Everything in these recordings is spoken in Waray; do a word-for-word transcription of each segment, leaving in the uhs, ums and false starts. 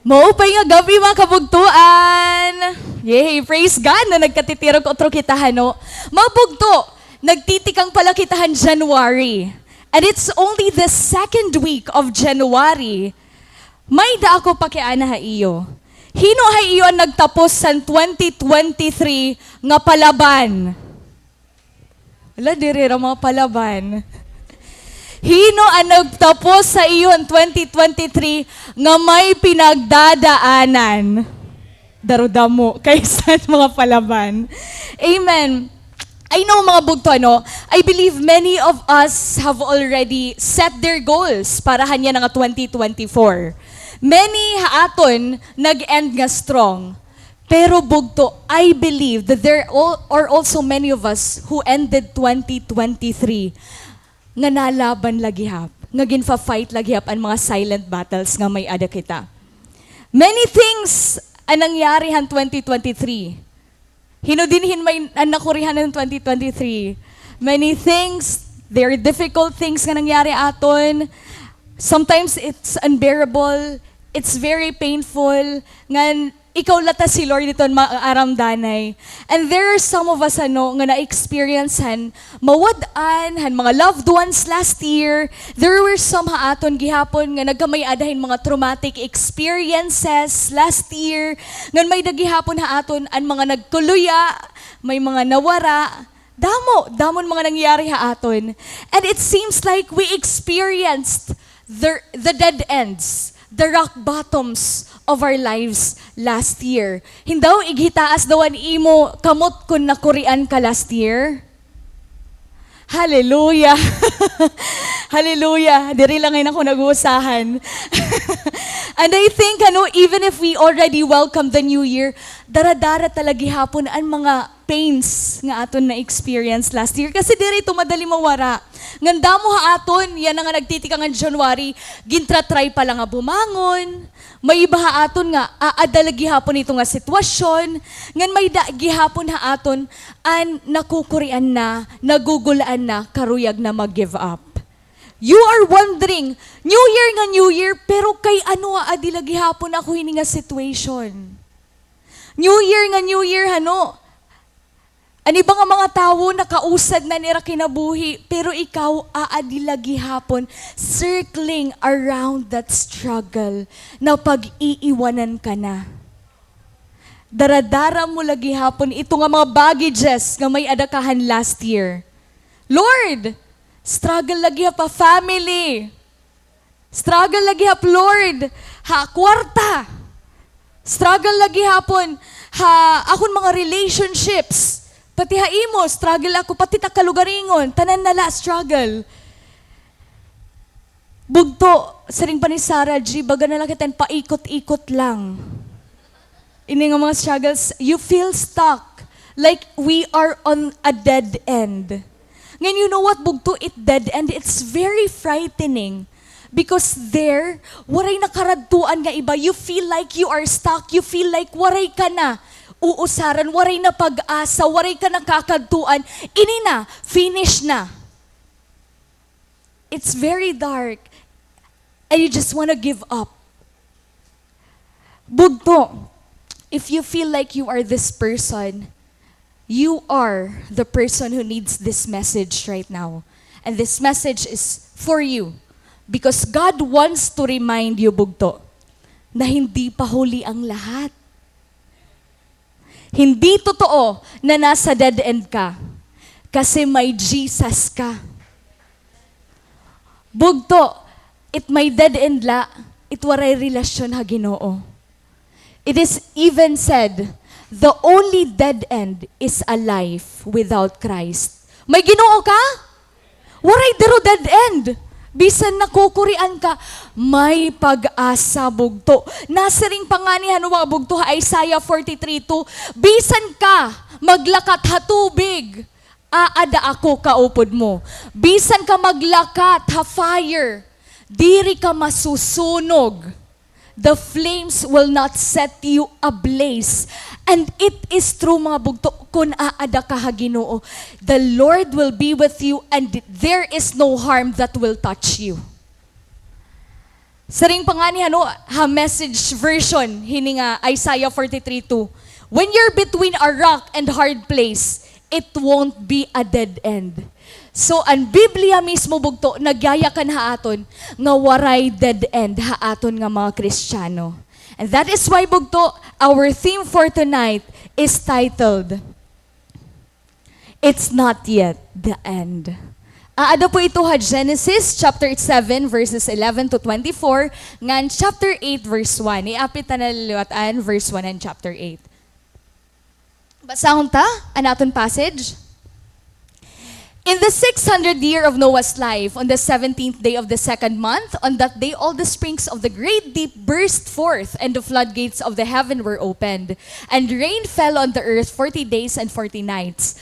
Maupay nga gab-i, mga kabugtoan! Yay! Praise God na nagkatitirok utro kita, hano? Mga bugto, nagtitikang pala kita han January. And it's only the second week of January. May-da ako pakiana ha iyo. Hin-o ha iyo an nagtapos san twenty twenty-three nga palaban? Hala, diri ra mga palaban. Hin-o an nagtapos ha iyo han twenty twenty-three nga may pinagdadaanan? Daro damo kaysa mga palaban. Amen. I know, mga bugto, ano, I believe many of us have already set their goals para han yana nga twenty twenty-four. Many ha aton nag-end nga strong. Pero bugto, I believe that there al-, are also many of us who ended twenty twenty-three nga nalaban la gihap, nga ginfa-fight la gihap an mga silent battles nga may-ada kita. Many things an nangyari han twenty twenty-three. Hin-o dinhi an may, an nakurihan han twenty twenty-three? Many things, there are difficult things nga nangyari aton. Sometimes it's unbearable, it's very painful, ngan ikaw la tas hi Lord iton maaramdanay. And there are some of us, ano, nga na-experience han mawad-an han mga loved ones last year. There were some ha aton gihapon nga nagkamay-ada hin mga traumatic experiences last year. Ngan may-da gihapon ha aton an mga nagkaluya, may mga nawara. Damo, damo an mga nangyari ha aton. And it seems like we experienced the, the dead ends, the rock bottoms of our lives last year. Hin daw, ighitaas daw an imo kamot kon nakurian ka last year. Hallelujah. Hallelujah. Diri la ngay-an ako nag-uusahan. And I think, ano, even if we already welcome the new year, dara-dara ta la gihapon an mga pains nga aton na-experience last year. Kasi diri ito madali mawara. Ngan damo ha aton, yana nga nagtitikang han January, gintra-try pa la nga bumangon. May iba ha aton nga aada la gihapon ito nga sitwasyon. Ngan may-da gihapon ha aton an nakukurian na, nagugul-an na, karuyag na mag-give up. You are wondering, New Year nga New Year, pero kay ano aadi la gihapon ako hini nga situation? New Year nga New Year, hano? An iba nga mga tawo nakausad na an ira kinabuhi, pero ikaw aadi la gihapon, circling around that struggle, napag-iiwanan ka na. Dara-dara mo la gihapon ito nga mga baggages nga may-ada ka han last year. Lord, struggle la gihap ha family. Struggle la gihap, Lord, ha kwarta. Struggle la gihapon ha akon mga relationships. Pati ha imo, struggle ako, pati ta kalugaringon, tanan na la struggle. Bugto, siring pa ni Sarah G, baga na la kita paikot-ikot lang. Ini nga mga struggles, you feel stuck, like we are on a dead end. Ngan, you know what, bugto, it dead end, it's very frightening. Because there, waray na karadtuan nga iba. You feel like you are stuck. You feel like waray ka na uusaran, waray na pag-asa, waray ka na kakadtuan. Ini na, finish na. It's very dark. And you just wanna give up. Bugto, if you feel like you are this person, you are the person who needs this message right now. And this message is for you. Because God wants to remind you, bugto, na hindi pa huli ang lahat. Hindi totoo na nasa dead end ka kasi may Jesus ka. Bugto, it may dead end la, it waray relasyon ha Ginoo. It is even said, the only dead end is a life without Christ. May Ginoo ka? Waray diro dead end. Bisan nakukurian ka, may pag-asa, bugto. Nasiring pa ngani hano, mga bugto, ha Isaiah forty-three two, bisan ka maglakat ha tubig, aada ako kaupod mo. Bisan ka maglakat ha fire, diri ka masusunog. The flames will not set you ablaze. And it is true, mga bugto, kun aada ka ha Ginoo, the Lord will be with you and there is no harm that will touch you. Siring pa ngani, ano, ha Message version hini nga Isaiah forty-three two, "When you're between a rock and hard place, it won't be a dead end." So, an Biblia mismo, bugto, nagyayakan ha aton nga waray dead end ha aton nga mga Kristiyano. And that is why, bugto, our theme for tonight is titled, "It's not yet the end." Aada po ito ha Genesis chapter seven, verses eleven to twenty-four, ngan chapter eight, verse one. Iapit ta na liwat an verse one han chapter eight. Basahon ta an aton passage. In the six hundred year of Noah's life, on the seventeenth day of the second month, on that day all the springs of the great deep burst forth, and the floodgates of the heaven were opened, and rain fell on the earth forty days and forty nights.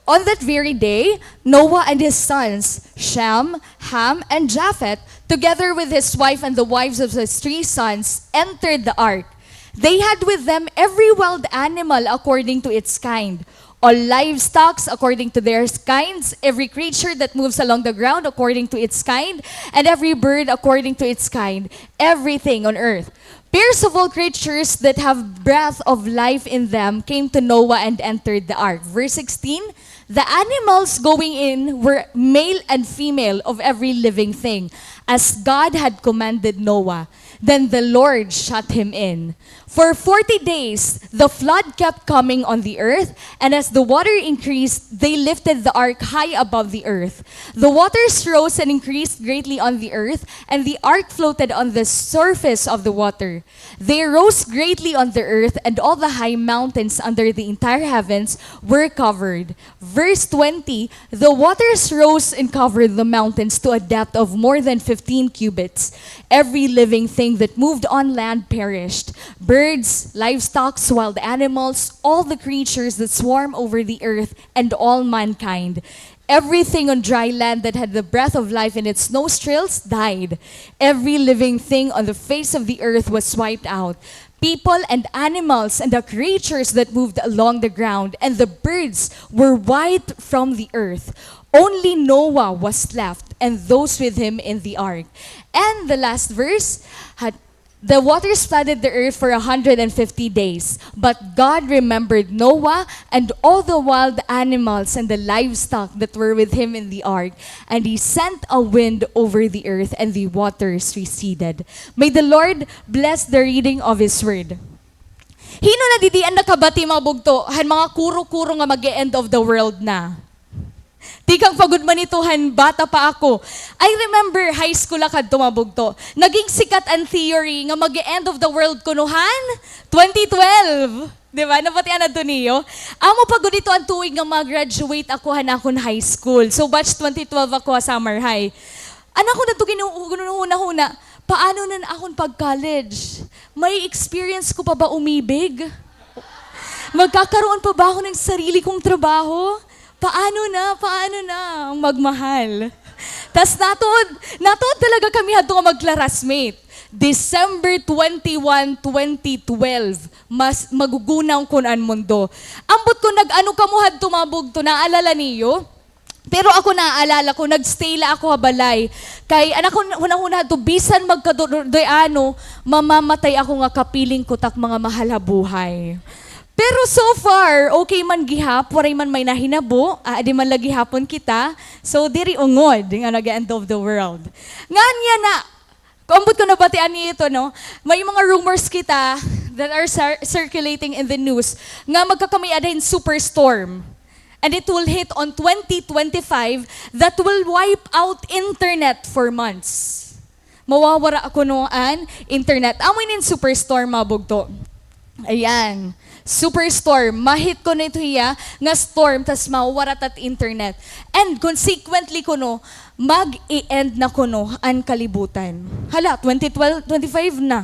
On that very day, Noah and his sons, Shem, Ham, and Japheth, together with his wife and the wives of his three sons, entered the ark. They had with them every wild animal according to its kind, all livestock according to their kinds, every creature that moves along the ground according to its kind, and every bird according to its kind, everything on earth. Pairs of all creatures that have breath of life in them came to Noah and entered the ark. Verse sixteen, the animals going in were male and female of every living thing, as God had commanded Noah. Then the Lord shut him in. For forty days the flood kept coming on the earth, and as the water increased, they lifted the ark high above the earth. The waters rose and increased greatly on the earth, and the ark floated on the surface of the water. They rose greatly on the earth, and all the high mountains under the entire heavens were covered. Verse twenty, the waters rose and covered the mountains to a depth of more than fifteen cubits. Every living thing that moved on land perished: birds, livestock, wild animals, all the creatures that swarm over the earth, and all mankind. Everything on dry land that had the breath of life in its nostrils died. Every living thing on the face of the earth was wiped out. People and animals and the creatures that moved along the ground and the birds were wiped from the earth. Only Noah was left and those with him in the ark. And the last verse, had, the waters flooded the earth for a hundred and fifty days. But God remembered Noah and all the wild animals and the livestock that were with him in the ark. And he sent a wind over the earth, and the waters receded. May the Lord bless the reading of His word. Hin-o na didi an nakabati, mga bugto, han mga kuro-kuro nga mag-e-end of the world na? Tikang pa gud man ito han bata pa ako. I remember high school ako hadto, mga bugto. Naging sikat an theory nga mag-e-end of the world kuno han twenty twelve. Di ba? Nabatian adto niyo? Amo pa gud ito an tuig nga ma-graduate ako han akon high school. So, batch twenty twelve ako ha Samar High. An akon adto ginu-, ginhunahuna, paano na an akon pag-college? May experience ko pa ba umibig? Magkakaroon pa ba ako ng sarili kong trabaho? Paano na? Paano na ang magmahal? Tas natuod, natuod talaga kami hadto nga mag-classmate. December twenty-one, twenty twelve, mas magugunaw kun an mundo. Ambot kun nag-ano kamo hadto, mga bugto, naalala niyo? Pero ako, naaalala ko, nag-stay la ako ha balay. Kay an akon hunahuna hadto, bisan magkaduroy ano, mamamatay ako nga kapiling ko tak mga mahal ha buhay. Pero so far, okay man gihap, waray man may nahinabo, aadi man la gihapon kita. So, diri ungod nga nag-end of the world. Ngan yana, ambot ko nabatian niyo ito, no? May mga rumors kita that are cir-, circulating in the news nga magkakamay-ada hin superstorm. And it will hit on twenty twenty-five that will wipe out internet for months. Mawawara kuno an internet. Amo ini an superstorm, mga bugto. Ayan. Superstorm. Ma-hit kuno ito hiya nga storm, tas mawawara it at internet. And consequently kuno, mag-e-end na kuno an kalibutan. Hala, twenty twelve, twenty-five na.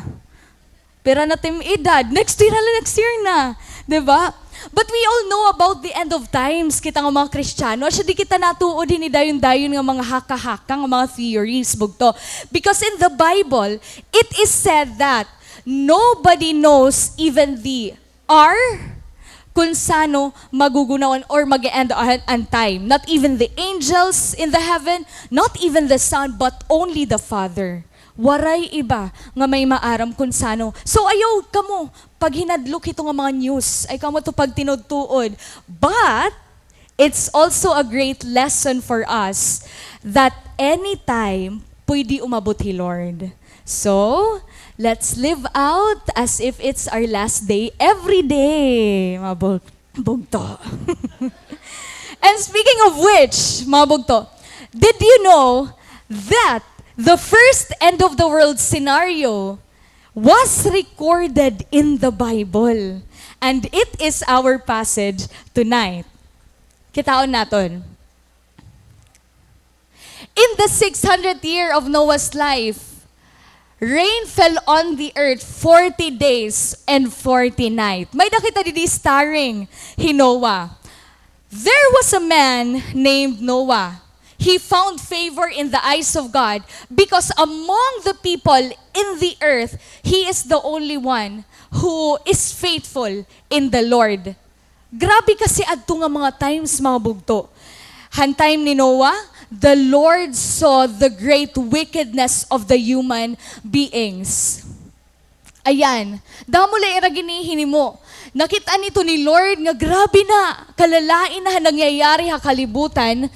Pira na it im edad? Next year, hala, next year na. Di ba? But we all know about the end of times, kita nga mga Kristiyano. Asya di kita natuod hini dayon-dayon nga mga haka-haka, nga mga theories, bugto. Because in the Bible, it is said that nobody knows even the hour kun san-o magugunawan or mag-e-end an, an time. Not even the angels in the heaven, not even the Son, but only the Father. Waray iba nga may maaram kon sano. So, ayaw kamo paghinadlok hito nga mga news. Ayaw kamo to pagtinuod-tuod. But, it's also a great lesson for us that anytime, pwede umabot hi Lord. So, let's live out as if it's our last day every day. Mga bug-, bugto. And speaking of which, mga bugto, did you know that the first end of the world scenario was recorded in the Bible? And it is our passage tonight. Kitaon naton. In the six hundredth year of Noah's life, rain fell on the earth forty days and forty night. May-ada kita didi starring hi Noah. There was a man named Noah. He found favor in the eyes of God because among the people in the earth, he is the only one who is faithful in the Lord. Grabe kasi adto nga mga times, mga bugto. Han time ni Noah, the Lord saw the great wickedness of the human beings. Ayan, damo la ira ginihinimo. Nakit-an ito ni Lord nga grabe na, kalalain na han nangyayari ha kalibutan,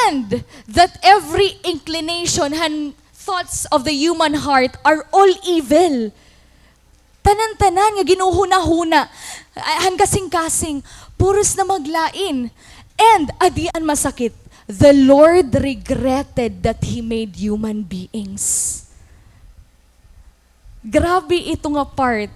and that every inclination han thoughts of the human heart are all evil. Tanan-tanan nga ginhuhunahuna, ah, han kasingkasing, puros na maglain. And, adi an masakit, the Lord regretted that He made human beings. Grabe ito nga part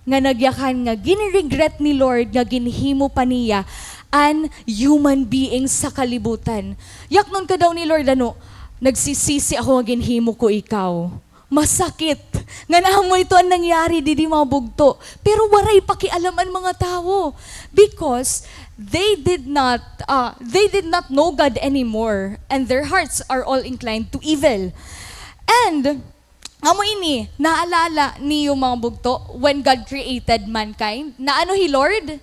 nga nagyakan nga ginregret ni Lord nga ginhimo pa niya an human beings sa kalibutan. Yaknon ka daw ni Lord, ano, "Nagsisisi ako nga ginhimo ko ikaw." Masakit. Ngan amo ito an nangyari didi, mga bugto. Pero waray pakialam an mga tawo. Because they did not, ah, they did not know God anymore. And their hearts are all inclined to evil. And, amo ini, naalala niyo, mga bugto, when God created mankind, naano hi Lord?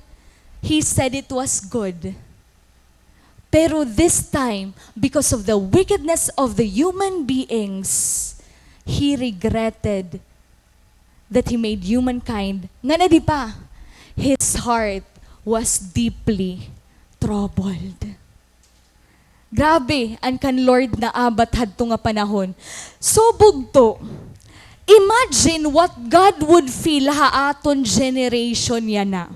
He said it was good. Pero this time, because of the wickedness of the human beings, he regretted that he made humankind. Ngan adi pa, his heart was deeply troubled. Grabe an kan Lord naabat hadto nga panahon. So, bugto, imagine what God would feel ha aton generation yana.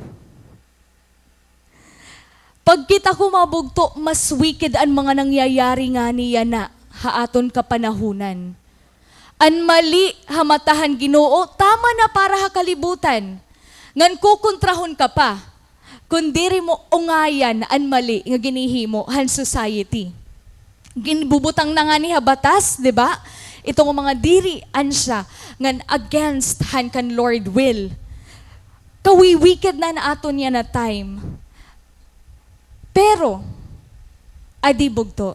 Pagkita ko, mga bugto, mas wicked an mga nangyayari ngani yana ha aton kapanahonan. An mali ha mata han Ginoo, tama na para ha kalibutan. Ngan kokontrahon ka pa, kon diri mo ungayan an mali nga ginhihimo han society. Ginbubutang na ngani ha batas, di ba? Ito nga mga diri, an siya, ngan against han kan Lord will. Kawiwiked na an aton yana time. Pero, adi, bugto,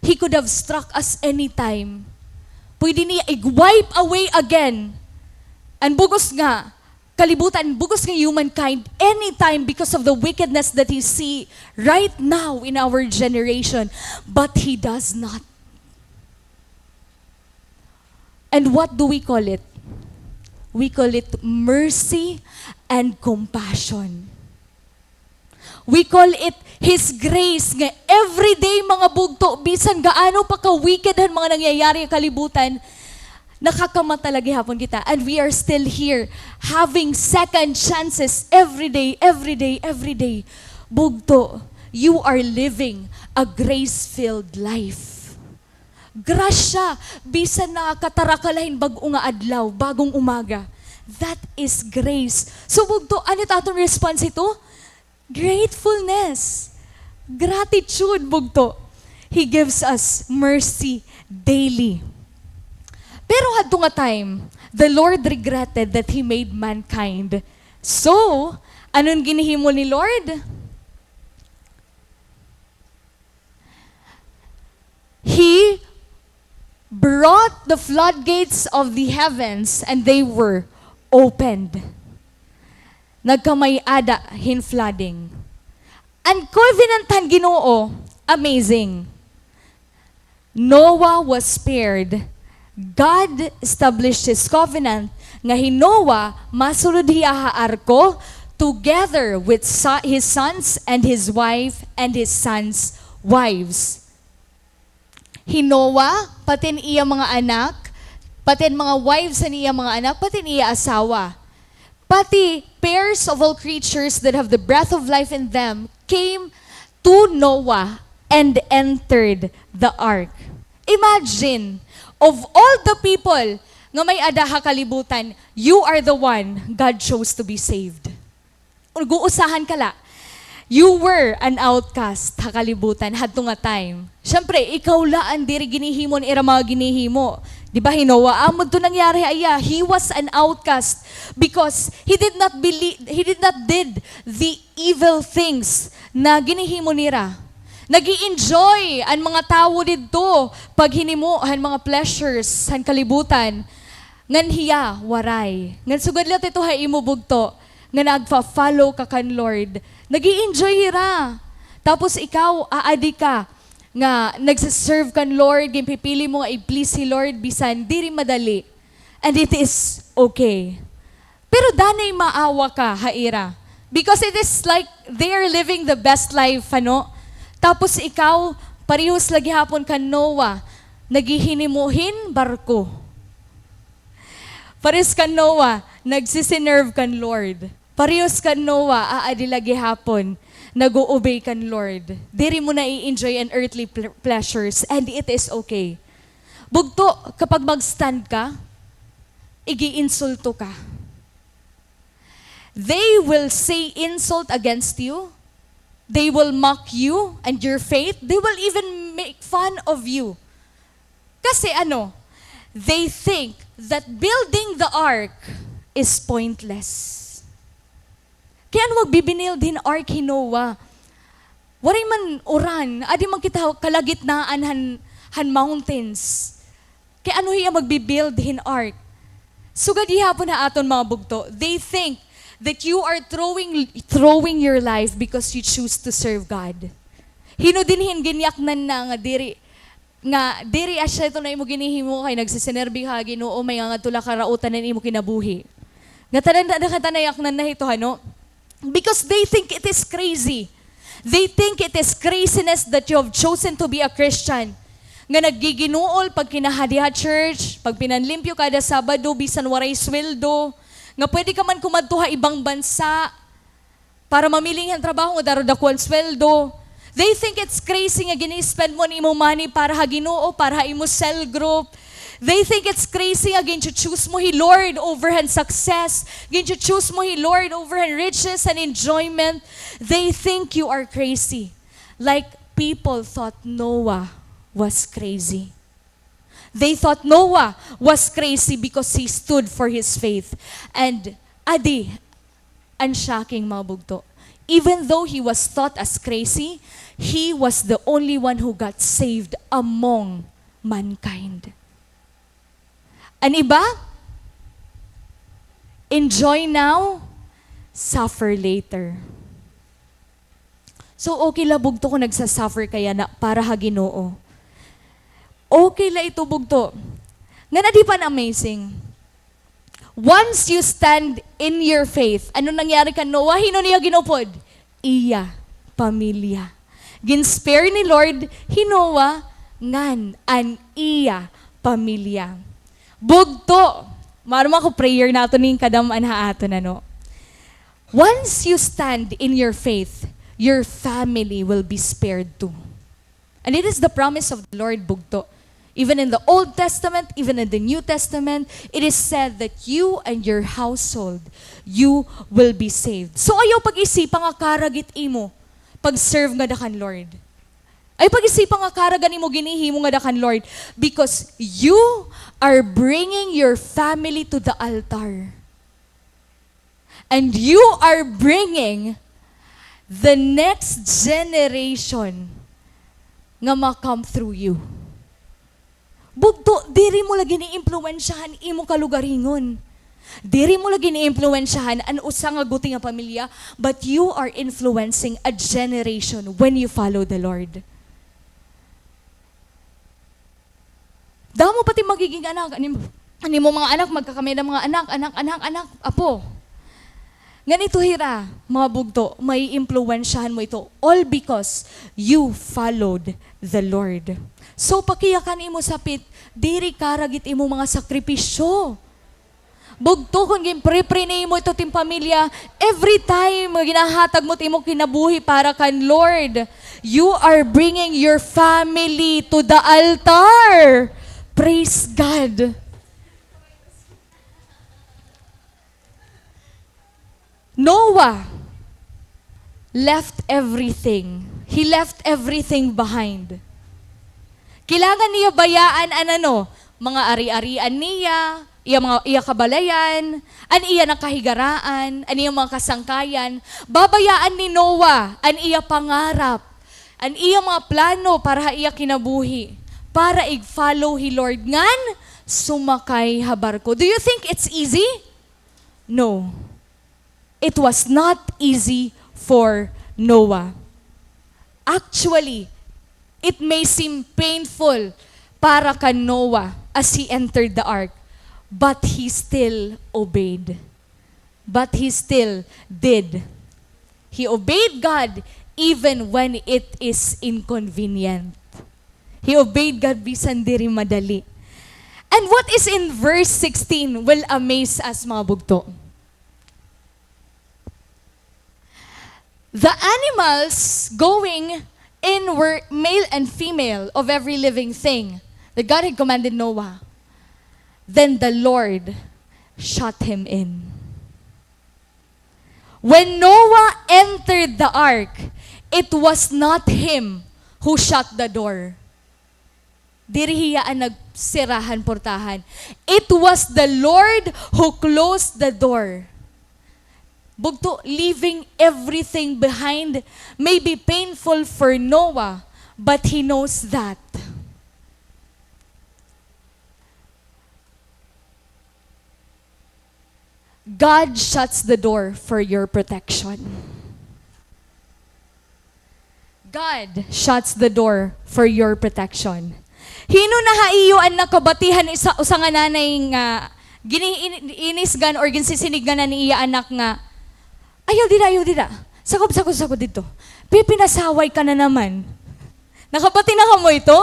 he could have struck us anytime. Pwede niya i-wipe away again an bug-os nga kalibutan, bug-os nga humankind, anytime because of the wickedness that he see right now in our generation. But he does not. And what do we call it? We call it mercy and compassion. We call it His grace nga everyday, mga bugto, bisan gaano pa ka-wicked han mga nangyayari ha kalibutan, nakakamata la gihapon kita. And we are still here, having second chances every day, every day, every day. Bugto, you are living a grace-filled life. Grasya, bisan nakakatara ka la hin bag-o nga adlaw, bagong umaga. That is grace. So, bugto, ano it aton response hito? Gratefulness. Gratitude, bugto. He gives us mercy daily. Pero hadto nga time, the Lord regretted that He made mankind. So, ano an ginhimo ni Lord? He brought the floodgates of the heavens and they were opened. Nagkamay-ada hin flooding. An covenant han Ginoo, amazing. Noah was spared God established His covenant nga hi Noah masulod hiya ha arko together with sa-, his sons and his wife and his sons' wives. Hi Noah, pati an iya mga anak, pati an mga wives han iya mga anak, pati an iya asawa. Pati pairs of all creatures that have the breath of life in them came to Noah and entered the ark. Imagine, of all the people nga may-ada ha kalibutan, you are the one God chose to be saved. Ug usahan ka la, you were an outcast ha kalibutan hadto nga time. Siyempre, ikaw la an diri ginhihimo han ira mga ginhihimo. Di ba, hi Noah, amo to nangyari ha iya. He was an outcast because he did not believe, he did not did the evil things na ginhihimo nira. Nag-i-enjoy an mga tawo didto paghinimo han mga pleasures han kalibutan. Ngan hiya, waray. Ngan sugad la ito ha imo bugto, nga nagfa-follow ka kan Lord. Nag-i-enjoy hira. Tapos ikaw, aadi ka, nga nagse-serve kan Lord, ginpipili mo nga i-please hi Lord, bisan diri madali. And it is okay. Pero danay maawa ka ha ira. Because it is like they are living the best life, ano? Tapos ikaw, parehas la gihapon kan Noah, naghihinimo hin barko. Parehas kan Noah, nagsiserve kan Lord. Parehas kan Noah, aadi la gihapon, nag-o-obey kan Lord. Diri mo nai-enjoy an earthly ple-, pleasures, and it is okay. Bugto, kapag mag-stand ka, ig-iinsulto ka. They will say insult against you. They will mock you and your faith. They will even make fun of you. Kasi ano, they think that building the ark is pointless. Kay ano magbibinild hin ark hi Noah? Waray man uran, adi man kita kalagitnaan han, han mountains. Kay ano hiya magbi-build hin ark? Sugad gihapon ha aton mga bugto, they think that you are throwing, throwing your life because you choose to serve God. Hin-o dinhi an ginyaknan na nga diri, nga diri asya ito na imo ginhihimo kay nagsisenerbi ka ha Ginoo, may nga ngadto la karautan an imo kinabuhi. Ngatanan na, ngatanan na kita nayaknan na hito, ano? Because they think it is crazy. They think it is craziness that you have chosen to be a Christian. Nga naggiginuol pagkinahadi ha church, pagpinanlimpyo kada Sabado, bisan waray sweldo. Nga pwede ka man kumadto ha ibang bansa para mamiling han trabaho nga daro dako an sweldo. They think it's crazy nga gini-spend mo an imo money para ha Ginoo, para ha imo cell group. They think it's crazy nga gincho-choose mo hi Lord over han success. Gincho-choose mo hi Lord over han riches and enjoyment. They think you are crazy. Like people thought Noah was crazy. They thought Noah was crazy because he stood for his faith. And adi an shocking, mga bugto. Even though he was thought as crazy, he was the only one who got saved among mankind. An iba, enjoy now, suffer later. So, okay la bugto kon nagsa-suffer ka yana para ha Ginoo. Okay la ito bugto. Ngan adi pa an amazing. Once you stand in your faith, ano nangyari kan Noah? Hin-o an iya gin-upod? Iya pamilya. Gin-spare ni Lord hi Noah ngan an iya pamilya. Bugto. Maaram ako prayer naton nin kadam-an ha aton, ano. Once you stand in your faith, your family will be spared too. And it is the promise of the Lord, bugto. Even in the Old Testament, even in the New Testament, it is said that you and your household, you will be saved. So, ayaw pag-isipa nga karag it imo pag-serve ngada kan Lord. Ayaw pag-isipa nga karag an imo ginhihimo ngada kan Lord, because you are bringing your family to the altar. And you are bringing the next generation nga ma-come through you. Bugto, diri mo la gin-iimpluwensyahan imo kalugaringon. Diri mo la gin-iimpluwensyahan an usa nga guti nga pamilya, but you are influencing a generation when you follow the Lord. Damo pa it im magiging anak. An im-, an imo mga anak, magkakamay-ada mga anak, anak, anak, anak, apo. Ngan ito hira, mga bugto, maiimpluwensyahan mo ito. All because you followed the Lord. So, pakiyakan imo sapit, diri karag it imo mga sakripisyo. Bugto, kon ginpre-pray nimo ito it im pamilya, every time nga ginahatag mo it imo kinabuhi para kan Lord, you are bringing your family to the altar. Praise God. Noah left everything. He left everything behind. Kailangan niya bayaan an ano, mga ari-arian niya, iya mga, iya kabalayan, an iya nakahigaraan, an iya mga kasangkayan. Babayaan ni Noah an iya pangarap, an iya mga plano para ha iya kinabuhi, para ig-follow hi Lord ngan sumakay ha barko. Do you think it's easy? No. It was not easy for Noah. Actually, it may seem painful para kan Noah as he entered the ark, but he still obeyed. But he still did. He obeyed God even when it is inconvenient. He obeyed God bisan diri madali. And what is in verse sixteen will amaze us, mga bugto. The animals going in were male and female of every living thing that God had commanded Noah. Then the Lord shut him in. When Noah entered the ark, it was not him who shut the door. Diri hiya an nagsira han portahan. It was the Lord who closed the door. Bugto, leaving everything behind may be painful for Noah, but he knows that. God shuts the door for your protection. God shuts the door for your protection. Hin-o na ha iyo an nakabati han isa, usa nga nanay nga gini-, in-, inisgan or ginsisinigan na ni iya anak nga, "Ayaw dida, ayaw dida. Sakob, sakob, sakob didto. Pipinasaway ka na naman." Nakabati na kamo ito?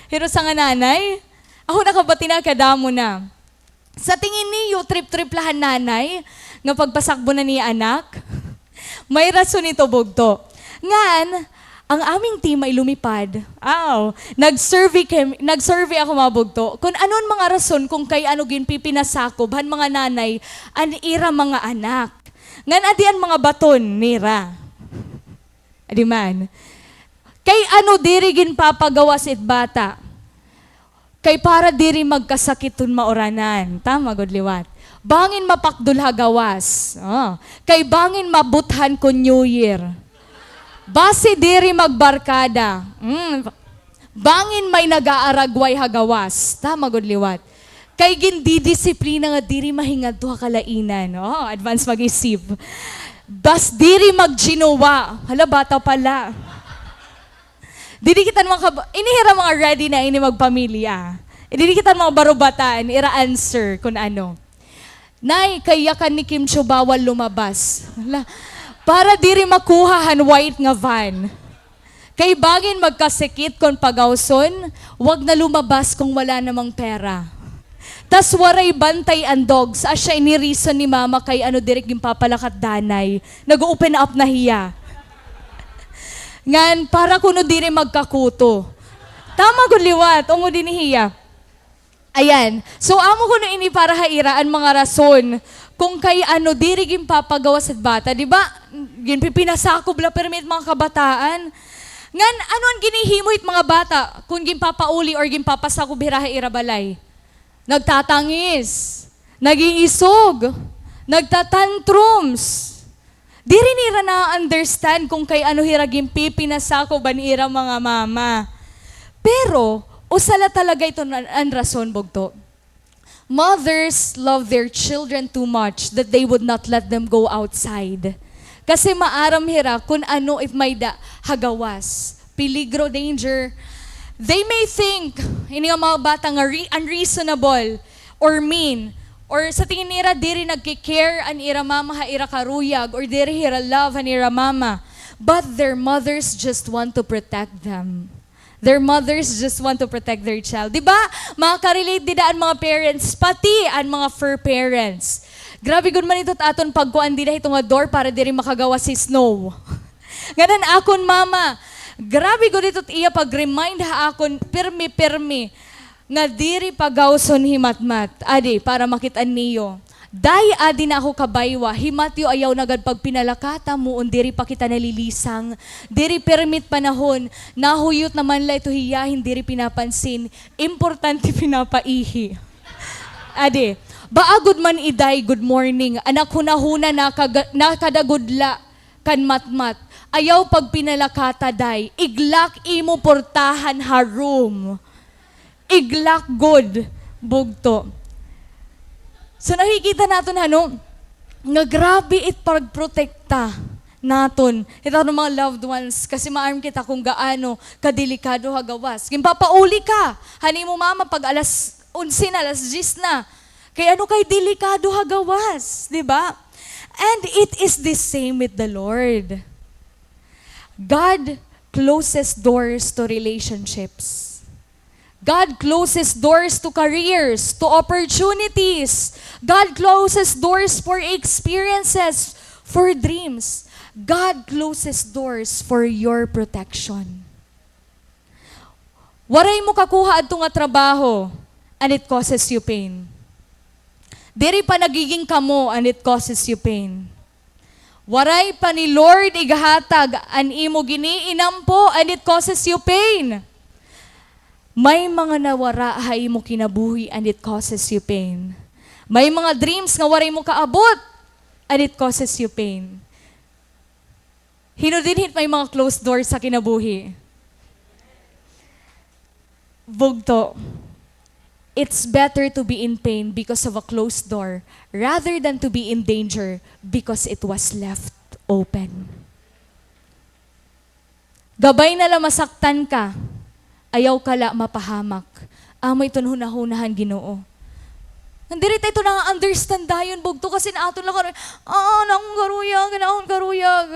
Hin usa nga nanay? Ako nakabati na, kadamo na. Sa tingin niyo, trip-trip la han nanay nga pagpasakbo na niya anak? May rason ito, bugto. Ngan, ang aming team ay lumipad. Aw, nag-survey kam-, nag-survey ako, mga bugto, kun ano an mga rason kun kay ano ginpipinasakob han mga nanay an ira mga anak. Ngan adi an mga baton nira. Adi man. Kay ano diri ginpapagawas it bata? Kay para diri magkasakit kon mauranan. Tama gud liwat. Bangin mapakdol ha gawas. Oh. Kay bangin mabuthan kon New Year. Basi diri magbarkada. Mm. Bangin may nag-aaragway ha gawas. Tama gud liwat. Kay gindidisiplina nga diri mahingadto ha kalainan. Oh, advance mag-isip. Bas diri magjinowa. Hala, bata pa la. Didi kita mga kab-, ini hira mga ready na ini magpamilya. Didi kita mga barubatan, ira answer kun ano. Nay, kay yakan ni Kim Chiu bawal lumabas. Hala, para diri makuha han white nga van. Kay bangin magkasikit kon pagawson, wag na lumabas kung wala namang pera. Tas waray bantay an dogs, asya ini reason ni mama kay ano diri ginpapalakat danay. Nag-open up na hiya. Ngan, para kuno diri magkakuto. Tama gud liwat, ungod ini hiya. Ayan. So, amo kuno ini para ha ira an mga rason kung kay ano diri ginpapagawas it bata, di ba? Ginpipinasakob la pirmi it mga kabataan. Ngan, ano an ginhihimo hit mga bata kun ginpapauli or ginpapasakob hira ha ira balay? Nagtatangis, nag-iisog, nagtatantrums. Diri nira na-understand kung kay ano hira ginpipinasakob an ira mga mama. Pero, usa la talaga ito an, an rason, bugto. Mothers love their children too much that they would not let them go outside. Kasi maaram hira kun ano it may-ada ha gawas. Peligro, danger. They may think, ini nga mga bata nga re-, unreasonable or mean, or sa tingin nira diri nagki-care an ira mama ha ira karuyag or diri hira love an ira mama. But their mothers just want to protect them. Their mothers just want to protect their child. Di ba? Makaka-relate dida an mga parents, pati an mga fur parents. Grabe gud man ito aton pagkuan dida hito nga door para diri makagawas hi Snow. Ngan an akon mama, grabe gud ito iya pag-remind ha akon, pirmi-pirmi, nga diri pagawson hi Matmat. Adi, para makit-an niyo. Day, adi na ako kabaywa, hi Matyo ayaw na gad pagpinalakata mo, on diri pa kita nalilisang, diri permit panahon, nahuyot naman la ito hiya, hin diri pinapansin, importante pinapaihi. Adi, baagod man iday, good morning, anak hunahuna na kaga-, nakadagod la, kan Matmat, ayaw pagpinalakata, day. Iglock imo portahan ha room. Iglock gud, bugto. So, nakikita naton, hano, nga grabe it pagprotekta naton hit aton mga loved ones, kasi maaram kita kung gaano kadelikado ha gawas. Ginpapauli ka han imo mama pag alas onse na, alas diyes na. Kay ano, kay delikado ha gawas, di ba? And it is the same with the Lord. God closes doors to relationships. God closes doors to careers, to opportunities. God closes doors for experiences, for dreams. God closes doors for your protection. Waray mo kakuha adto nga trabaho, and it causes you pain. Diri pa nagiging kamo, and it causes you pain. Waray pa ni Lord ighatag an imo giniinampo, and it causes you pain. May mga nawara ha imo kinabuhi, and it causes you pain. May mga dreams nga waray mo kaabot, and it causes you pain. Hin-o dinhi it may mga closed doors ha kinabuhi? Bugto. It's better to be in pain because of a closed door rather than to be in danger because it was left open. Gabay na la masaktan ka, ayaw ka la mapahamak. Amo iton hunahuna han Ginoo. Ngan diri ta ito na-understand dayon, bugto, kasi an aton la karu-, ah, an akon karuyag, an akon karuyag.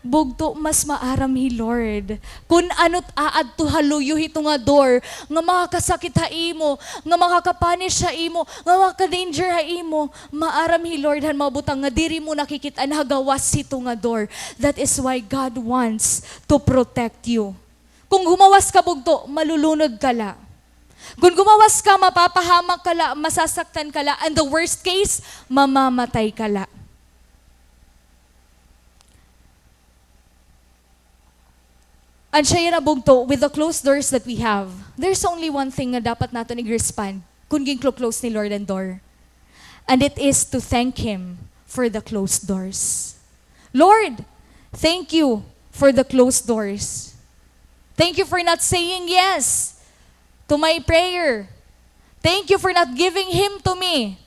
Bugto, mas maaram hi Lord. Kun ano't aadto ha luyo hito nga door, nga makakasakit ha imo, nga makaka-punish ha imo, nga makaka-danger ha imo, maaram hi Lord han mga butang nga diri mo nakikit-an ha gawas hito nga door. That is why God wants to protect you. Kun gumawas ka, bugto, malulunod ka la. Kun gumawas ka, mapapahamak ka la, masasaktan ka la, and the worst case, mamamatay ka la. An siya yana, bugto, with the closed doors that we have, there's only one thing nga dapat naton i-respond kun ginklo-close ni Lord an door. And it is to thank Him for the closed doors. Lord, thank you for the closed doors. Thank you for not saying yes to my prayer. Thank you for not giving him to me.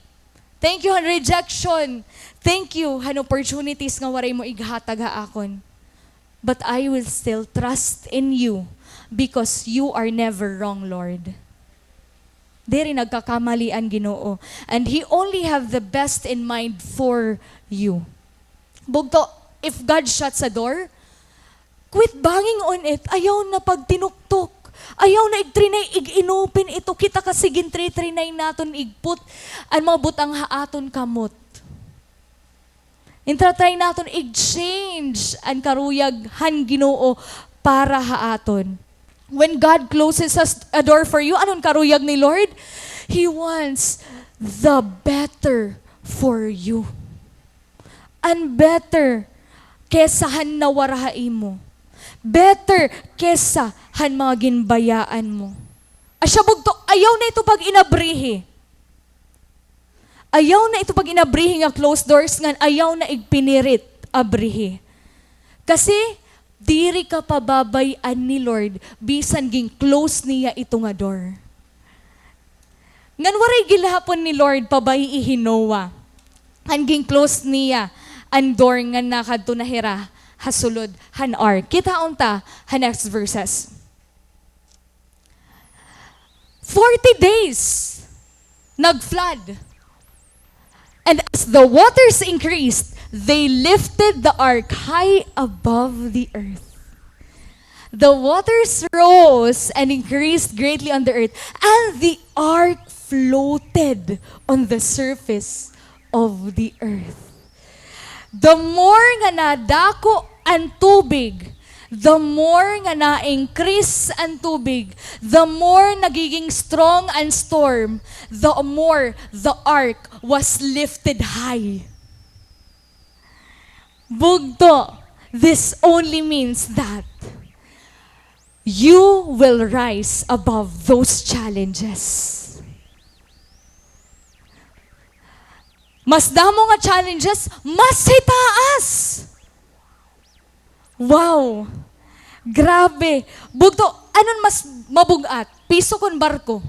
Thank you han rejection. Thank you han opportunities nga waray mo ighatag ha akon. But I will still trust in you because you are never wrong, Lord. Diri nagkakamali an Ginoo. And He only have the best in mind for you. Bugto, if God shuts a door, quit banging on it. Ayaw na pagtinuktok. Ayaw na igtrinay, ig-inopen ito. Kita kasi gintritrinay naton igput an mga butang ha aton kamot. Intratry naton ig-change an karuyag han Ginoo para ha aton. When God closes us a door for you, ano an karuyag ni Lord? He wants the better for you. An better kesa han nawara ha imo. Better kesa han mga ginbayaan mo. Asya bugto, ayaw na ito pag-inabrihi. Ayaw na ito pag-inabrihi nga closed doors, ngan ayaw na igpinirit abrihi. Kasi, diri ka pababay-an ni Lord, bisan gin-close niya ito nga door. Ngan waray gihapon ni Lord pabay-i hi Noah. Ngan gin-close niya an door ngan nakadto na hira ha sulod han ark. Kitaon ta ha next verses. forty days, nag-flood. And as the waters increased, they lifted the ark high above the earth. The waters rose and increased greatly on the earth, and the ark floated on the surface of the earth. The more nga nadako an tubig, the more nga na-increase an tubig, the more nagiging strong an storm, the more the ark was lifted high. Bugto, this only means that you will rise above those challenges. Mas damo nga challenges, mas hitaas. Wow! Grabe. Bugto, anon mas mabug-at? Piso kon barko?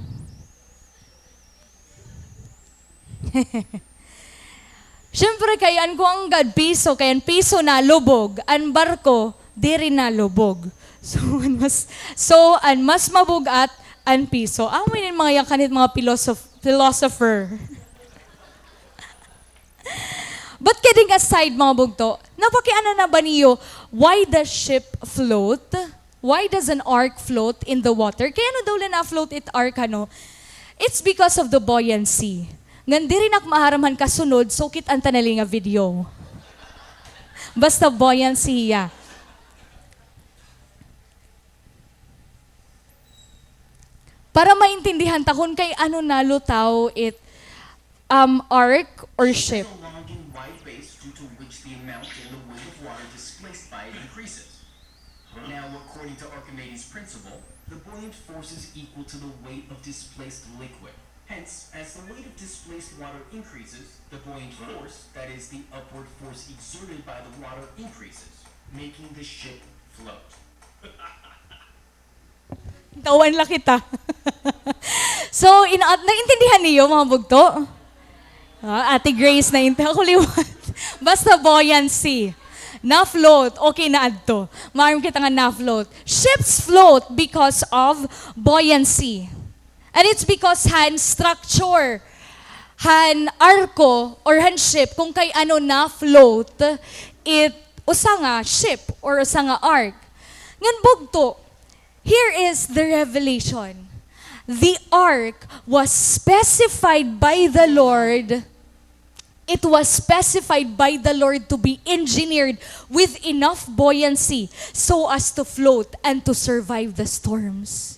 Siyempre, kay an kuan gad piso, kay an piso nalubog, an barko, diri nalubog. So, an mas, so, an mas mabug-at, an piso. Amo ini mga yakan hit mga philosoph-, philosopher. But kidding aside, mga bugto, napakiana na ba niyo, why does ship float? Why does an ark float in the water? Kay ano daw la na-float it ark, ano? It's because of the buoyancy. Ngan diri nak maaram han kasunod, so kit-an ta na la nga video. Basta buoyancy hiya. Para maintindihan ta kon kay ano nalutaw it, um, ark or ship. Such a lagging wide base due to which the amount and the weight of water displaced by it increases. Now, according to Archimedes' principle, the buoyant force is equal to the weight of displaced liquid. Hence, as the weight of displaced water increases, the buoyant force, that is, the upward force exerted by the water, increases, making the ship float. Tawan la kita. So, in-, at, naintindihan niyo, mga bugto? Ah, Ate Grace, naintindihan ko liwat. Basta buoyancy. Na-float. Okay na adto. Maaram kita nga na-float. Ships float because of buoyancy. And it's because han structure, han arko, or han ship, kung kay ano na-float, it usa nga ship or usa nga ark. Ngan bugto, here is the revelation. The ark was specified by the Lord. It was specified by the Lord to be engineered with enough buoyancy so as to float and to survive the storms.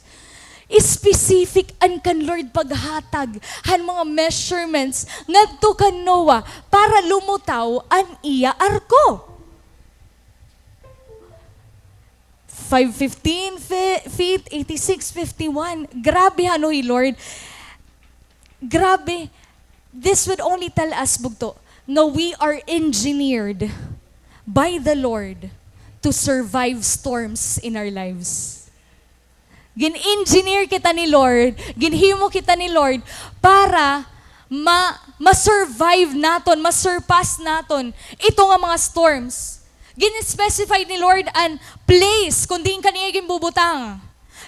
Specific an kan Lord paghatag han mga measurements ngadto kan Noah para lumutaw an iya arko. Five fifteen fe-, feet, eighty-six fifty-one. Grabe, ano, hi Lord. Grabe. This would only tell us, bugto, nga we are engineered by the Lord to survive storms in our lives. Gin-engineer kita ni Lord, ginhimo kita ni Lord para ma-, ma-survive naton, ma-surpass naton ito nga mga storms. Gin-specify ni Lord an place kon diin ka niya ginbubutang.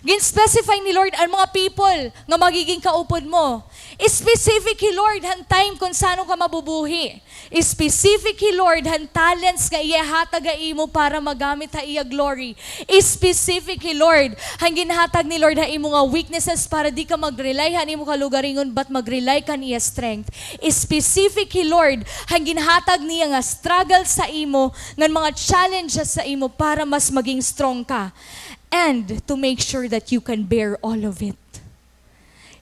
Gin-specify ni Lord an mga people nga magiging kaupod mo. Specific hi Lord han time kon san-o ka mabubuhi. Specific hi Lord han talents nga iya hatag ha imo para magamit ha iya glory. Specific hi Lord han ginhatag ni Lord ha imo nga weaknesses para di ka mag-rely han imo kalugaringon but mag-rely kan iya strength. Specific hi Lord han ginhatag niya nga struggles sa imo, ngan mga challenges sa imo para mas maging strong ka and to make sure that you can bear all of it.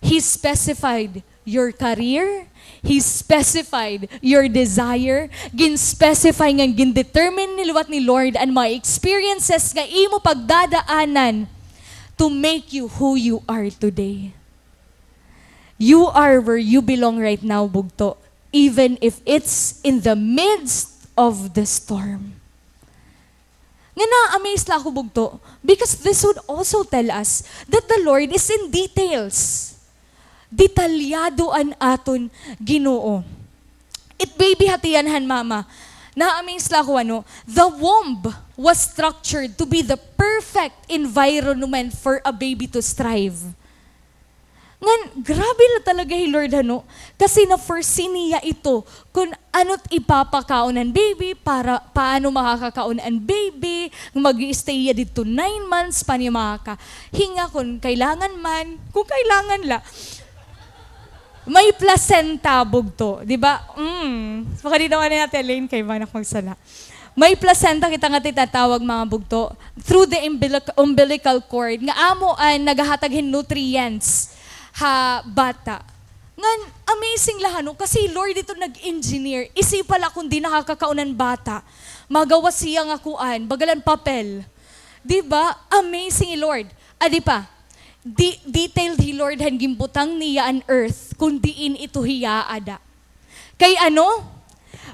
He specified your career. He specified your desire. Gin-specify ngan gin-determine liwat ni Lord an mga experiences nga imo pagdadaanan to make you who you are today. You are where you belong right now, bugto, even if it's in the midst of the storm. Nga na-amaze la ako, bugto, because this would also tell us that the Lord is in details. Detalyado an aton Ginoo. It baby ha tiyan han mama. Na-amaze la ako, ano, the womb was structured to be the perfect environment for a baby to strive. Ngan, Grabe la talaga hi Lord, hano? Kasi na-foresee niya ito, kun ano't ipapakaon an baby, para, paano makakakaon an baby, mag-i-stay hiya didto nine months, paano hiya makakahinga, kun kailangan man, kun kailangan la. May placenta, bugto, di ba? Mm. Pakadinawan natin, Elaine, kay bangin ak magsala. May placenta kita nga tinatawag, mga bugto, through the umbilic-, umbilical cord, nga amo an nagahatag hin nutrients ha bata. Ngan, amazing la, hano, kasi Lord ito nag-engineer. Isipa la kun di nakakakaon an bata, magawas hiya nga kuan, baga la hin papel. Di ba? Amazing hi Lord. Adi pa, di-, detailed hi Lord han ginbutang niya an earth, kun diin ito hiya aada. Kay ano?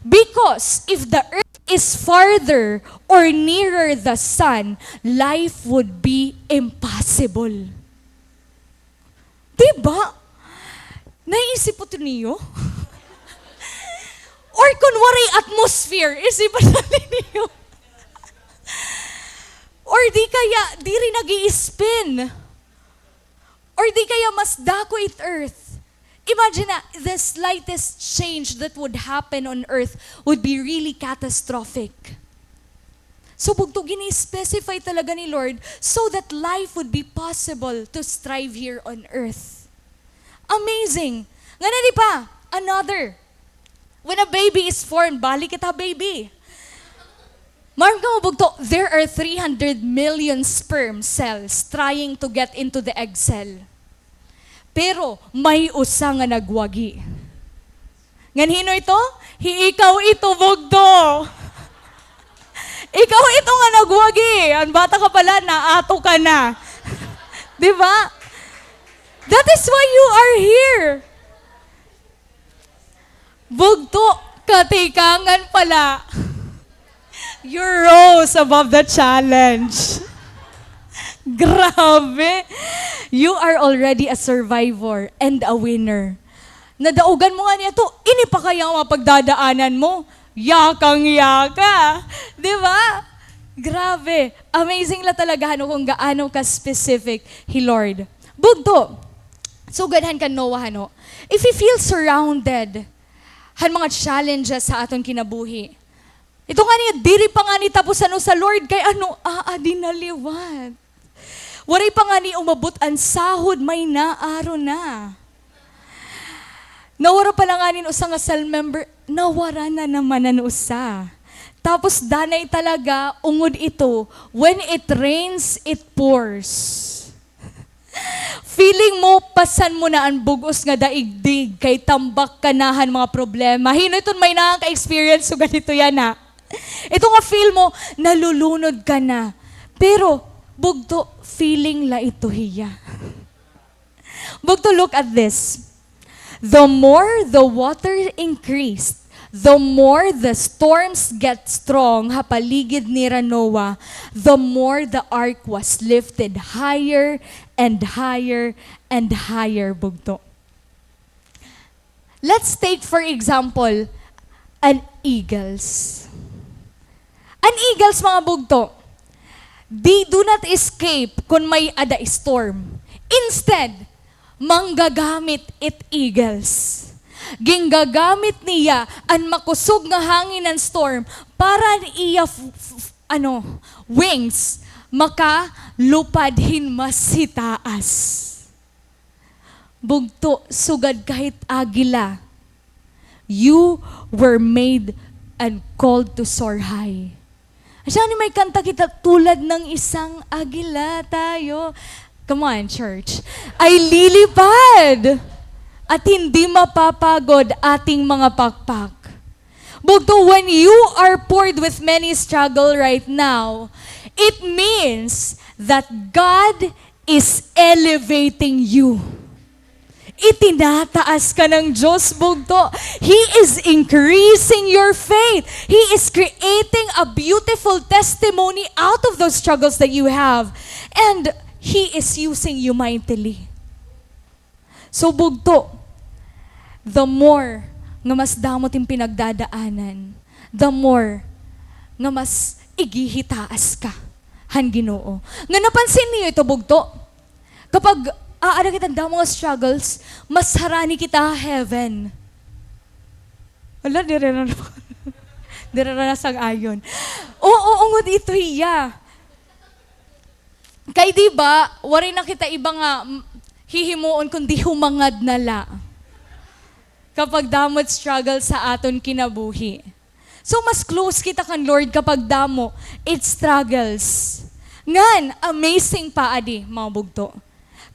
Because if the earth is farther or nearer the sun, life would be impossible. Di ba? Naiisip po ito niyo? Or kun waray atmosphere, isipan na niyo. Or di kaya, diri nag-i-spin. Or di kaya mas dako it earth. Imagine na, the slightest change that would happen on earth would be really catastrophic. So, bugto, gini-specify talaga ni Lord so that life would be possible to strive here on earth. Amazing! Ngano di pa? Another. When a baby is formed, balik kita baby. Maaram kamo, bugto, there are three hundred million sperm cells trying to get into the egg cell. Pero may usa nga nagwagi. Ngan hin-o ito? Hi ikaw ito, bugto. Ikaw ito nga nagwagi. An bata ka pa la, naato ka na. Di ba? That is why you are here. Bugto, katikangan pa la. You rose above the challenge. Grabe. You are already a survivor and a winner. Nadaugan mo ngani ito, ini pa kaya an mga pagdadaanan mo? Yakang-yaka. Di ba? Grabe. Amazing la talaga, hano, kun gaano ka-specific hi Lord. Bugto, sugad han kan Noah, hano? If we feel surrounded han mga challenges ha aton kinabuhi, ito ngani, diri pa ngani tapos an usa, Lord, kay ano, aadi na liwat. Waray pa ngani umabot an sahod, may naaro na. Nawara pa la ngani an usa nga cell member, nawara na naman an usa. Tapos danay talaga, ungod ito, when it rains, it pours. Feeling mo, pasan mo na an bug-os nga daigdig, kay tambak ka na han mga problema. Hin-o iton may nakaka-experience, sugad hito yana? Ito nga feel mo, nalulunod ka na. Pero, bugto, feeling la ito hiya. Bugto, look at this. The more the water increased, the more the storms get strong ha paligid nira Noah, the more the ark was lifted higher and higher and higher, bugto. Let's take, for example, an eagles. An eagles, mga bugto, they do not escape kun may-ada storm. Instead, manggagamit it eagles. Ginggagamit niya an makusog nga hangin han storm para an iya f-, f-, ano, wings makalupad hin mas hitaas. Bugto, sugad ka hit agila. You were made and called to soar high. Asya ni may kanta kita, tulad ng isang agila tayo. Come on, church. Ay lilipad at hindi mapapagod ating mga pakpak. Bugto, when you are poured with many struggle right now, it means that God is elevating you. Itinataas ka ng Diyos, bugto. He is increasing your faith. He is creating a beautiful testimony out of those struggles that you have. And He is using you mightily. So, bugto, the more nga mas damo it im pinagdadaanan, the more nga mas ighihitaas ka han Ginoo. Nga napansin niyo ito, bugto? Kapag aada kita han damo nga struggles, mas harani kita ha heaven. Hala, diri na, diri na nasang-ayon. Oo, ungod ito hiya. Kay di ba, waray na kita iba nga, mm, hihimuon kundi humangad na la. Kapag damo it struggle sa aton kinabuhi. So, mas close kita kan Lord kapag damo it struggles. Ngan, amazing pa adi, mga bugto.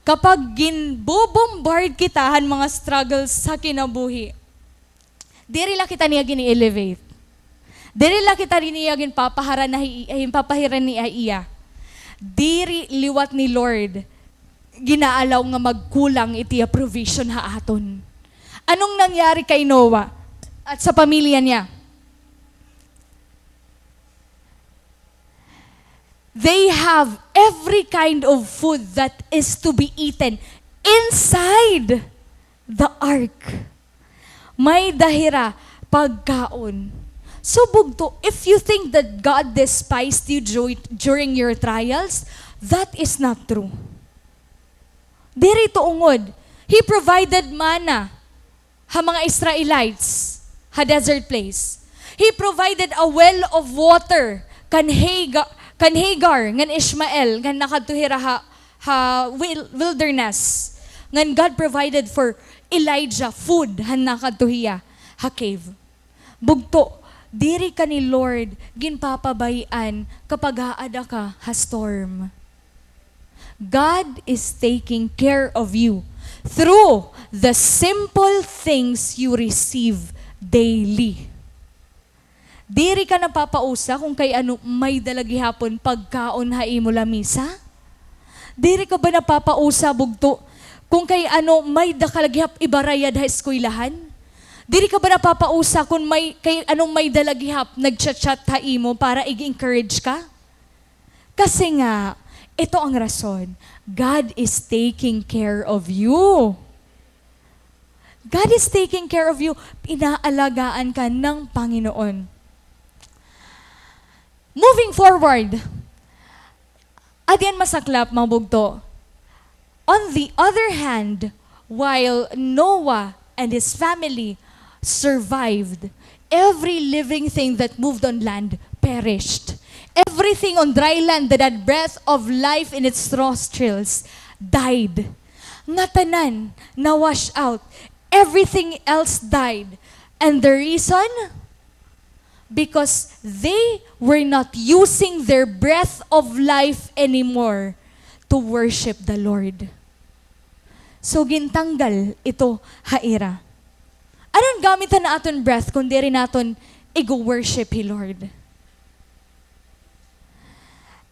Kapag ginbo-bombard kita han mga struggles sa kinabuhi, diri la kita niya gini-elevate. Diri la kita niya ginpapaharani hi-, ginpapaharani ha iya. Diri liwat ni Lord gina-allow nga magkulang it iya provision ha aton. Anong nangyari kay Noah at sa pamilya niya? They have every kind of food that is to be eaten inside the ark. May-ada hira pagkaon. So, bugto, if you think that God despised you dur-, during your trials, that is not true. Diri ito ungod. He provided manna ha mga Israelites ha desert place. He provided a well of water kan Haga-, kan Hagar ngan Ishmael ngan nakadto hira ha, ha wil-, wilderness. Ngan God provided for Elijah food han nakadto hiya ha cave. Bugto, diri ka ni Lord ginpapabay-an kapag aada ka ha storm. God is taking care of you through the simple things you receive daily. Diri ka napapausa kon kay ano may-ada la gihapon pagkaon ha imo lamisa? Diri ka ba napapausa, bugto, kon kay ano may-ada ka la gihap ibarayad ha eskwelahan? Diri ka ba napapausa kon may, kay ano may-ada la gihap nagcha-chat ha imo para ig-encourage ka? Kasi nga, ito ang rason, God is taking care of you. God is taking care of you. Inaalagaan ka ng Panginoon. Moving forward, adi an masaklap, mga bugto. On the other hand, while Noah and his family survived, every living thing that moved on land perished. Everything on dry land that had breath of life in its nostrils died. Ngatanan na-wash out. Everything else died. And the reason? Because they were not using their breath of life anymore to worship the Lord. So, gintanggal ito ha ira. Ano an gamit han aton breath kon diri naton igo-worship hi Lord?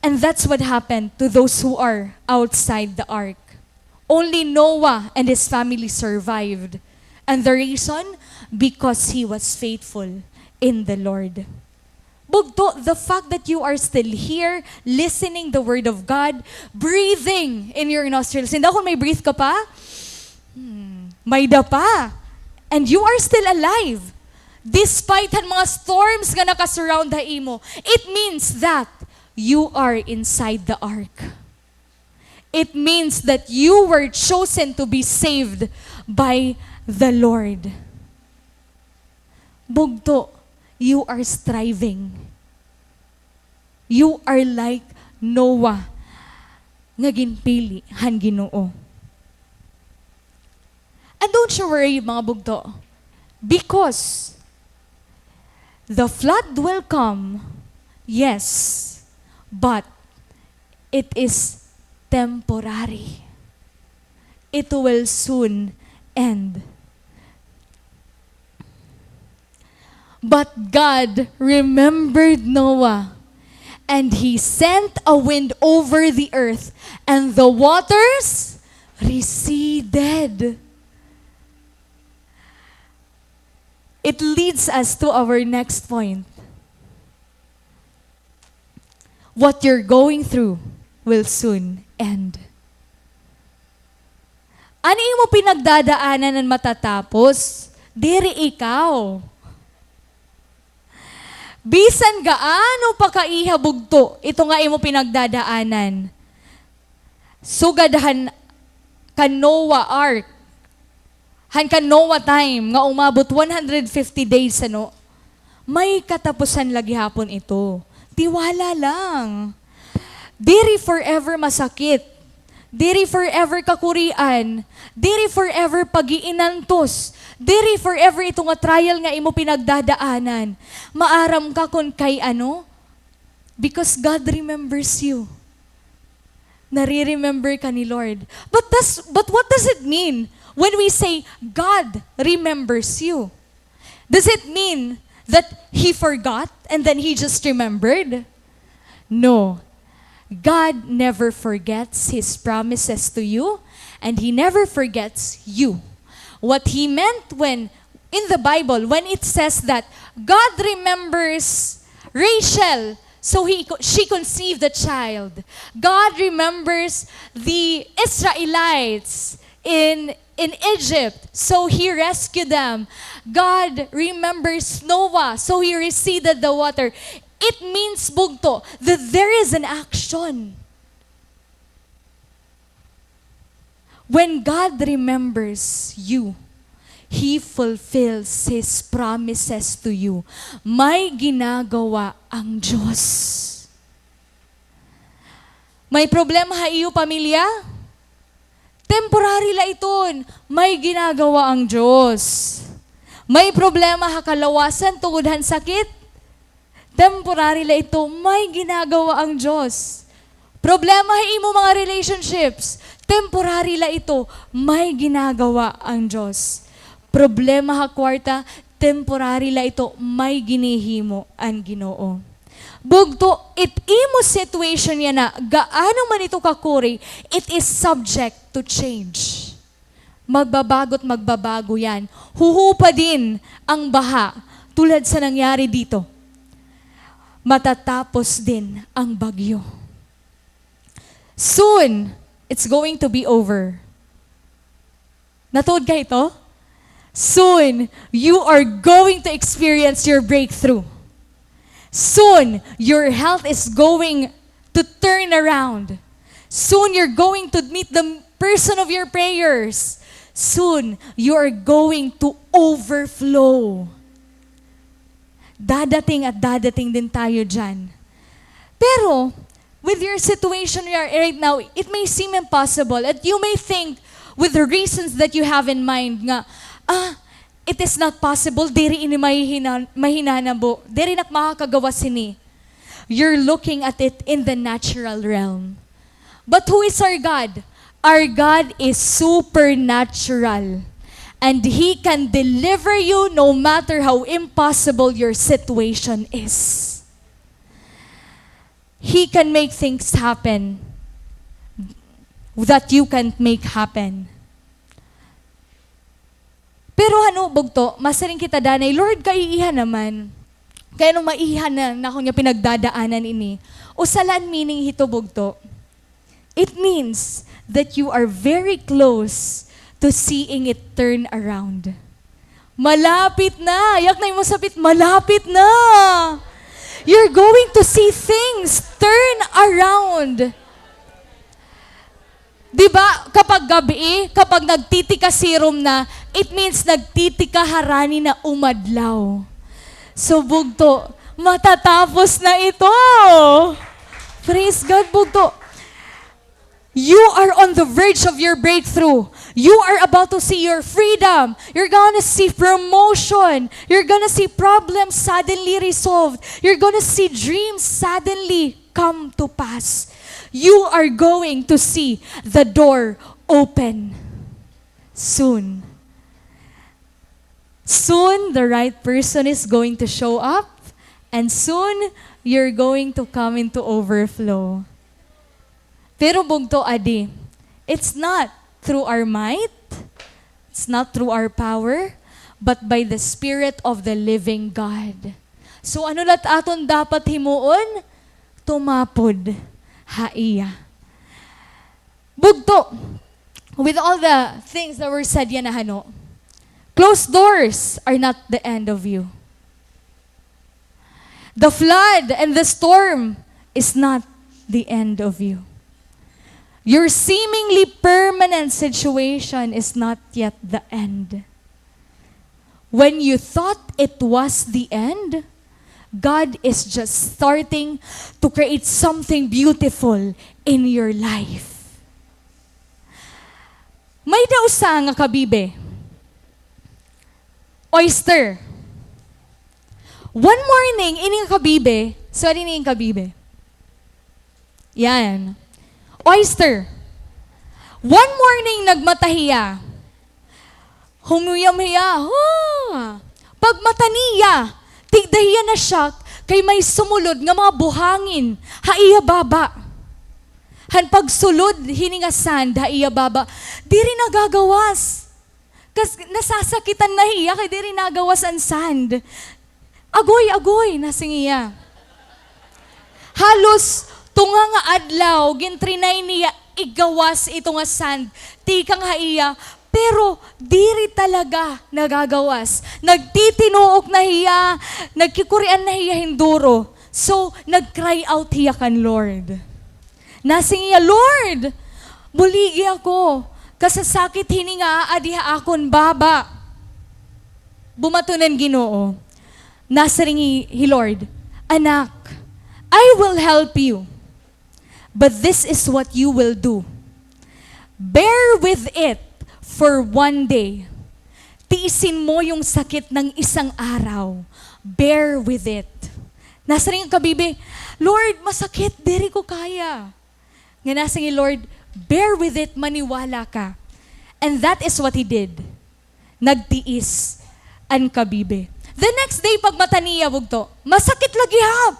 And that's what happened to those who are outside the ark. Only Noah and his family survived. And the reason? Because he was faithful in the Lord. Bugto, the fact that you are still here, listening the word of God, breathing in your nostrils. Hindi, kon may breath ka pa, hmm, may-ada pa. And you are still alive. Despite han mga storms nga naka-surround ha imo, it means that you are inside the ark. It means that you were chosen to be saved by the Lord. Bugto, you are striving. You are like Noah nga ginpili han Ginoo. And don't you worry, mga bugto, because the flood will come, yes, but it is temporary. It will soon end. But God remembered Noah, and he sent a wind over the earth, and the waters receded. It leads us to our next point. What you're going through will soon end. An imo pinagdadaanan an matatapos, diri ikaw. Bisan gaano pa kaiha bugto ito nga imo pinagdadaanan, sugad han kan Noah Ark, han kan Noah time nga umabot one hundred fifty days, ano, may katapusan la gihapon ito. Tiwala lang. Diri forever masakit. Diri forever kakurian. Diri forever pag-iinantos. Diri forever ito nga trial nga imo pinagdadaanan. Maaram ka kon kay ano? Because God remembers you. Nare-remember ka ni Lord. But does, but what does it mean when we say God remembers you? Does it mean that He forgot and then He just remembered? No. God never forgets His promises to you, and He never forgets you. What He meant when, in the Bible, when it says that God remembers Rachel, so he, she conceived a child. God remembers the Israelites in, in Egypt, so He rescued them. God remembers Noah, so He receded the water. It means, bugto, that there is an action. When God remembers you, He fulfills His promises to you. May ginagawa ang Diyos. May problema ha iyo pamilya? Temporary la iton. May ginagawa ang Diyos. May problema ha kalawasan tungod han sakit? Temporary la ito, may ginagawa ang Diyos. Problema ha imo mga relationships, temporary la ito, may ginagawa ang Diyos. Problema ha kwarta, temporary la ito, may ginhihimo an Ginoo. Bugto, it imo situation yana, gaano man ito kakuri, it is subject to change. Magbabago't magbabago yan. Huhupa din ang baha, tulad sa nangyari dito. Matatapos din ang bagyo. Soon, it's going to be over. Natuod ka ito? Soon, you are going to experience your breakthrough. Soon, your health is going to turn around. Soon, you're going to meet the person of your prayers. Soon, you are going to overflow. Dadating at dadating din tayo diyan. Pero, with your situation right now, it may seem impossible. At you may think, with the reasons that you have in mind nga, ah, it is not possible, diri ini mahihina-, mahinanabo, diri nak makakagawas hini. You're looking at it in the natural realm. But who is our God? Our God is supernatural. And He can deliver you no matter how impossible your situation is. He can make things happen that you can't make happen. Pero ano, bugto, masiring kita danay, Lord, kaiiha naman. Kay ano maiha na, na ako nga pinagdadaanan ini. Usa la an meaning hito, bugto. It means that you are very close to seeing it turn around. Malapit na. Yakna imo sapit, malapit na. You're going to see things turn around. Di ba, kapag gabi, kapag nagtitika sirom na, it means nagtitika harani na umadlaw. So, bugto, matatapos na ito. Praise God, bugto. You are on the verge of your breakthrough. You are about to see your freedom. You're gonna see promotion. You're gonna see problems suddenly resolved. You're gonna see dreams suddenly come to pass. You are going to see the door open soon. Soon, the right person is going to show up, and soon, you're going to come into overflow. Pero bugto, adi, it's not through our might, it's not through our power, but by the Spirit of the living God. So, ano la it aton dapat himuon? Tumapod ha iya. Bugto, with all the things that were said yana, ano, closed doors are not the end of you. The flood and the storm is not the end of you. Your seemingly permanent situation is not yet the end. When you thought it was the end, God is just starting to create something beautiful in your life. May-ada usa nga kabibi. Oyster. One morning, ini nga kabibi, sorry, ini nga kabibi. Yan. Oyster. One morning, nagmata hiya. Humuyam hiya. Huh! Pagmata niya, tigda hiya na-shock kay may sumulod nga mga buhangin ha iya baba. Han pagsulod hini nga sand ha iya baba, diri nagagawas. Kas-, nasasakitan na hiya kay diri nagawas an sand. "Agoy, agoy," nasiring hiya. Halos tunga nga adlaw, gin-trinay niya igawas ito nga sand tikang ha iya, pero diri talaga nagagawas. Nagtitinuok na hiya, nagkikurian na hiya hin duro. So, nag-cry out hiya kan Lord. Nasiring hiya, "Lord, buligi ako, kasasakit hini nga aadi ha akon baba." Bumaton an Ginoo. Nasiring hi, hi Lord, "Anak, I will help you. But this is what you will do. Bear with it for one day." Tiisin mo yung sakit ng isang araw. Bear with it. Nasiring an kabibi, "Lord, masakit, diri ko kaya." Nga nasiring hi Lord, "Bear with it, maniwala ka." And that is what he did. Nagtiis an kabibi. The next day, pagmata niya, bugto, masakit la gihap.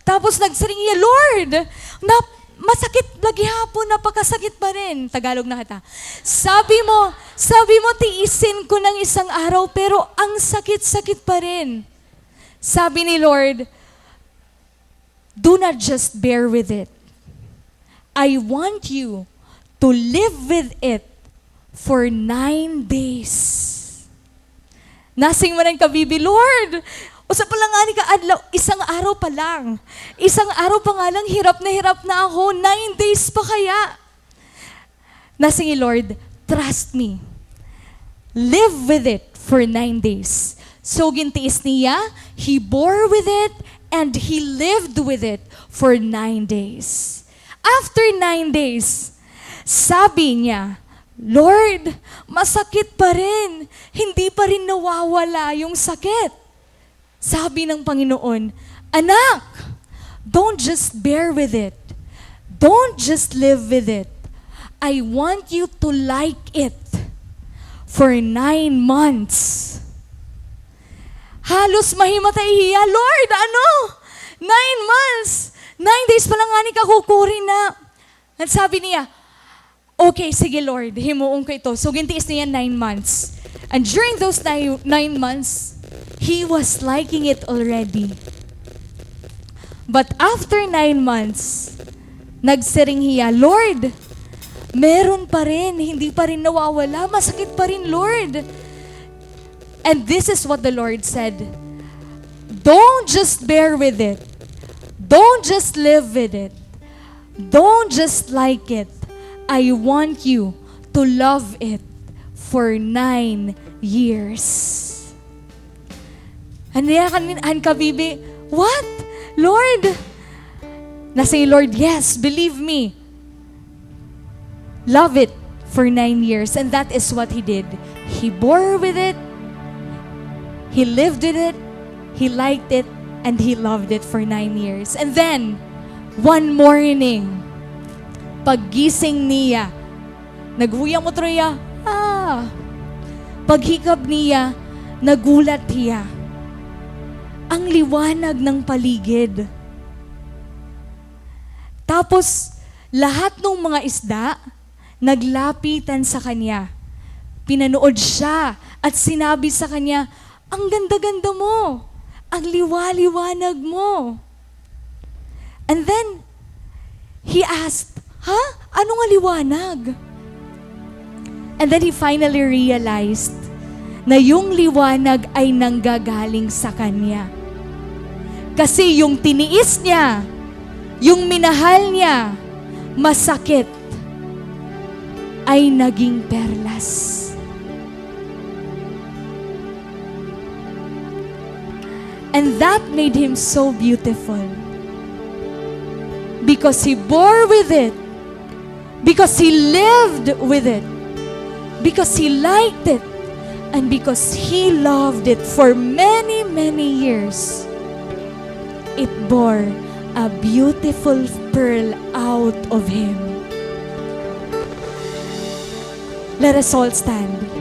Tapos nagsiring hiya, "Lord, nap-, masakit la gihapon, napakasakit pa rin." Tagalog na kita. "Sabi mo, sabi mo, tiisin ko ng isang araw, pero ang sakit-sakit pa rin." Sabi ni Lord, "Do not just bear with it. I want you to live with it for nine days." Nasiring man an kabibi, "Lord, usa pa la ngani ka adlaw, isang araw pa lang. Isang araw pa nga lang, hirap na hirap na ako. Nine days pa kaya?" Nasiring hi Lord, "Trust me. Live with it for nine days." So, gintiis niya, he bore with it, and he lived with it for nine days. After nine days, sabi niya, "Lord, masakit pa rin. Hindi pa rin nawawala yung sakit." Sabi ng Panginoon, "Anak, don't just bear with it. Don't just live with it. I want you to like it for nine months." Halos mahimatay hiya, "Lord, ano? Nine months? Nine days pa la ngani, kakukuri na." Ngan sabi niya, "Okay, sige, Lord, himuon ko ito." So, gintiis niya nine months. And during those nine, nine months, he was liking it already. But after nine months, nagsiring hiya, "Lord, meron pa rin, hindi pa rin nawawala, masakit pa rin, Lord." And this is what the Lord said, "Don't just bear with it. Don't just live with it. Don't just like it. I want you to love it for nine years." Ano ya kan, an kabibi? "What? Lord?" Nasiring hi Lord, "Yes, believe me. Love it for nine years." And that is what he did. He bore with it. He lived with it. He liked it. And he loved it for nine years. And then, one morning, paggising niya, naghuyang utro hiya, ah! Paghikab niya, nagulat hiya. Ang liwanag ng paligid. Tapos, lahat ng mga isda naglapitan sa kanya. Pinanood siya at sinabi sa kanya, "Ang ganda-ganda mo! Ang liwa-liwanag mo!" And then, he asked, "Ha? Ano nga liwanag?" And then he finally realized na yung liwanag ay nanggagaling sa kanya. Kasi yung tiniis niya, yung minahal niya, masakit. ay naging perlas. And that made him so beautiful. Because he bore with it, because he lived with it, because he liked it, and because he loved it for many, many years, it bore a beautiful pearl out of him. Let us all stand.